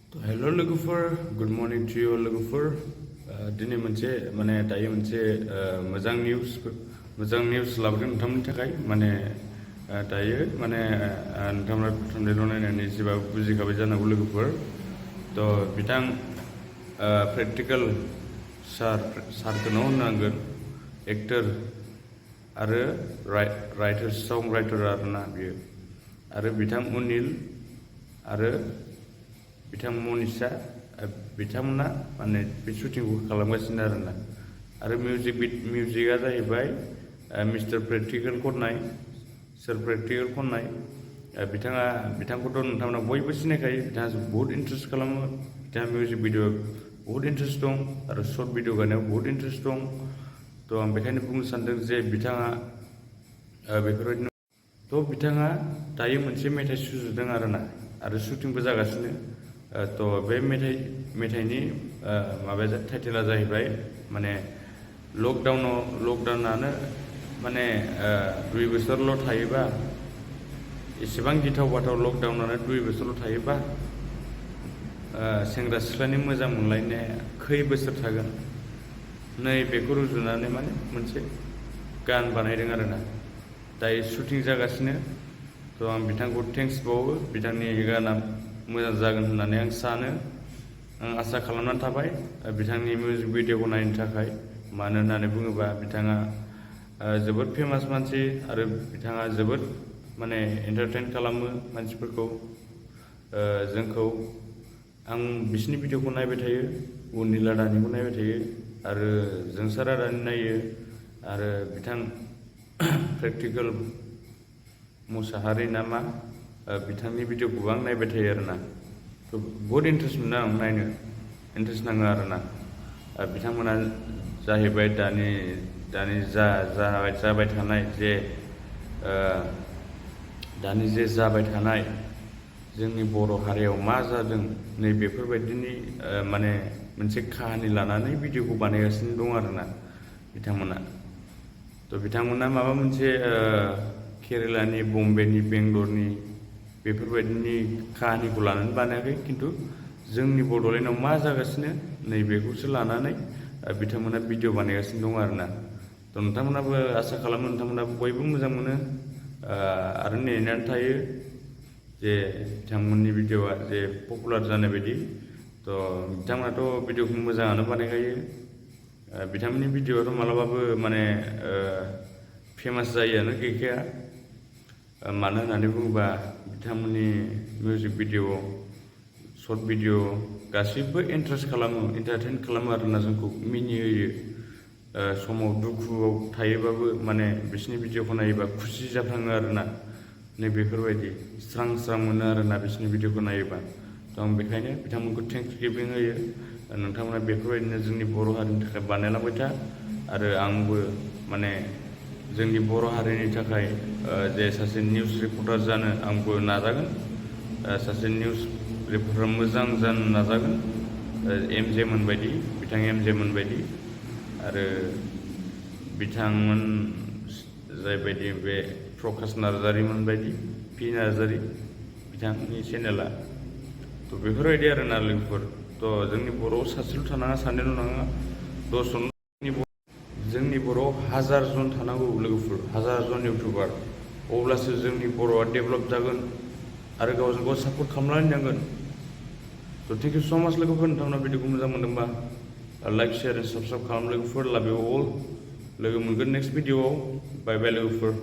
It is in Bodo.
Hello लोगोफोर, गुड मर्निं टु इउ लोगोफोर। दिनै मोनसे दायो मोनसे मोजां निउस लाबोदों नोंथांमोननि थाखाय। दायो नोंथांमोना थांनायल' नायनानै एसेबाबो बुजिखाबाय जानांगौ लोगोफोर। बिथां प्रेक्टिकल सारखौनो होननांगोन, एक्टर आरो राइटार सं राइटार आरोना बियो। आरो बिथां अनिल आरो बिथां मनिषा बिथांमोना बे शुटिंखौ खालामगासिनो आरोना। आरो मिउजिकआ जाहैबाय मिस्टार प्रेक्टिकल खननाय, सोर प्रेक्टिकल खननाय। बिथांखौथ' नोंथांमोना बयबो सिनायखायो। बिथाङा बहुत इन्ट्रेस्ट खालामो। बिथाङा मिउजिक भिडिअ बहुत इन्ट्रेस्ट दं आरो शर्ट भिडिअ गायनायाव बहुत इन्ट्रेस्ट दं। आं बेखायनो बुंनो सानदों जे बिथाङा बेफोरबायदिनो बिथाङा दायो मोनसे मेथाइ सुजुदों आरोना, आरो शुटिंबो जागासिनो। बे मेथाइनि टाइटेला जाहैबाय लकडाउनानो 2 बोसोरल' थायोबा, एसेबां गिथाव बाथाव लकडाउनानो 2 बोसोरल' थायोबा सेंग्रा सिख्लानि मोजां मोनलायनाया खै बोसोर थागोन, नै बेखौ रुजुनानै मोनसे गान बानायदों आरोना। दायो शुटिं जागासिनो। आं बिथांखौ थेंक्स बावो। बिथांनि गाना मोजां जागोन होननानै आं सानो। आं आसा खालामनानै थाबाय बिथांनि मिउजिक भिडिअखौ नायनो थाखाय। मानो होननानै बुङोबा बिथाङा जोबोद फेमास मानसि, आरो बिथाङा जोबोद एन्टारटेन खालामो मानसिफोरखौ, जोंखौ। आं बिसिनि भिडिअखौ नायबाय थायो, अनिल आदानिखौ नायबाय थायो, आरो जोंसार आदानि नायो, आरो बिथां प्रेक्टिकल मुसाहारि नामा, बिथांनि भिडिअखौबो आं नायबाय थायो आरोना। बहुत इन्ट्रेस्ट मोनो आं नायनो, इन्ट्रेस्ट नाङो आरोना। बिथांमोना जाहैबाय दानि जाबाय थानाय जोंनि बर' हारियाव मा जादों, नै बेफोरबायदिनि मोनसे काहानि लानानै भिडिअखौ बानायगासिनो दं आरोना बिथांमोना। बिथांमोना माबा मोनसे केरेलानि, बम्बेनि, बेंगलरनि बेफोरबायदिनि काहानिखौ लानानै बानायाखै, खिन्थु जोंनि बड'लेण्डआव मा जागासिनो नैबेखौसो लानानै बिथांमोना भिडिअ बानायगासिनो दं आरोना। नोंथांमोनाबो आसा खालामो नोंथांमोनाबो बयबो मोजां मोनो, आरो नेनानै थायो जे बिथांमोननि भिडिअआ जे पपुलार जानाय बायदि। बिथांमोनाथ' भिडिअखौ मोजाङानो बानायखायो। बिथांमोननि भिडिअआथ' मालाबाबो फेमास जायोआनो गैखाया। मानो होननानै बुङोबा बिथांमोननि मिउजिक भिडिअ, शर्ट भिडिअ गासैबो इन्टारेस्ट खालामो, एन्टारटेन खालामो आरोना, जोंखौ मिनिहोयो। समाव दुखुआव थायोबाबो बिसिनि भिडिअखौ नायोबा खुसि जाफ्लाङो आरोना। नै बेफोरबायदि स्रां स्रां मोनो आरोना बिसिनि भिडिअखौ नायोबा। आं बेखायनो बिथांमोनखौ थेंक्स गिभिं होयो। नोंथांमोना बेफोरबायदिनो जोंनि बर' हारिनि थाखाय बानायलांबाय था, आरो आंबो जोंनि बर' हारिनि थाखाय जे सासे निउस रिपर्टार जानो आंबो नाजागोन। सासे निउस रिपर्टार मोजां जानो नाजागोन, बिथां एमजे मोन बायदि। आरो बिथांमोन जायबायदि बे प्रकाश नार्जारिमोन बायदि, पि नार्जारि बिथांनि चेनेला। बेफोरबायदि आरोना लोगोफोर। जोंनि बर'आव सासेल' थानाङा, सानैल' नङा, 10 जन। जोंनि बर'आव 1000 जन थानांगौ लोगोफोर, 1000 जन इउटुबार। अब्लासो जोंनि बर'आ डेभेलप जागोन, आरो गावजों गाव सापर्ट खालामलायनांगोन। थेंक इउ स' माच लोगोफोर। नोंथांमोना भिडिअखौ मोजां मोनदोंबा लाइक, शेयार, एन्ड साबस्क्राइब खालाम लोगोफोर। लाभ इउ अल। लोगो मोनगोन नेक्स्ट भिडिअआव। बाय बाय लोगोफोर।